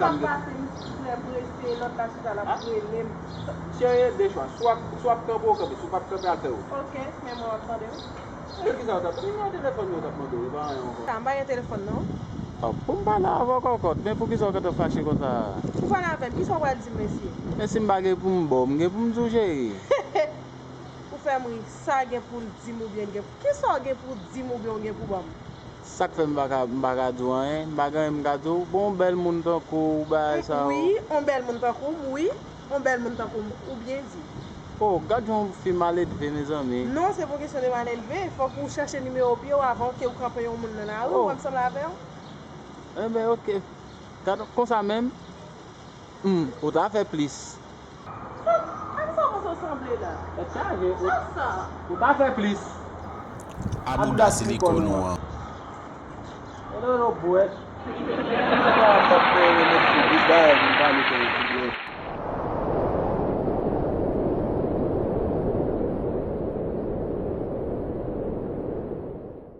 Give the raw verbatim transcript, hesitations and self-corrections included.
Ap pase, m trè prese, lòt la chita l ap rele m. Cheri, de chwa. Swa, swa w ap kanpe, w kanpe. Si w p ap kanpe, al fè wout. Ok, men mwen ap tande w. E kisa w t ap, nimewo telefòn yo t ap mande w, e pa anyen ankò. Sa, m pa gen telefòn, non. Oh, pou m pale avè w, kòkòt, men poukisa w gentan fache konsa? Ou pale avè m, kisa w pral di m, mesye? Men si m pa gen pou m ba w, m gen pou m di w, cheri. Ou fè m ri, sa gen pou l di m oubyen gen, kisa w gen pou w di m oubyen w gen pou ban m? Sa k fè m pa ka, m pa ka di w anyen, m pa gen anyen m ka di w. Bon, yon bèl moun tankou w, bagay sa yo. Wi, yon bèl moun tankou m, wi. Yon bèl moun tankou m, ou byen di. Oh, gad yon fi maledve, mezanmi. Non, se pa kesyon de maledve, fòk ou chèche nimewo pye w avan ke w kanpe yon moun nan lari, w wè m sanble avè w. Enben, ok. Gad, konsa menm, hmm, ou ta fè plis. Sa, a kisa w panse w sanble la? Tèt chaje, ou, sa, sa, ou ta fè plis. Abouda siliko nou an. E non, non, bwèt. Sa, sa, sa,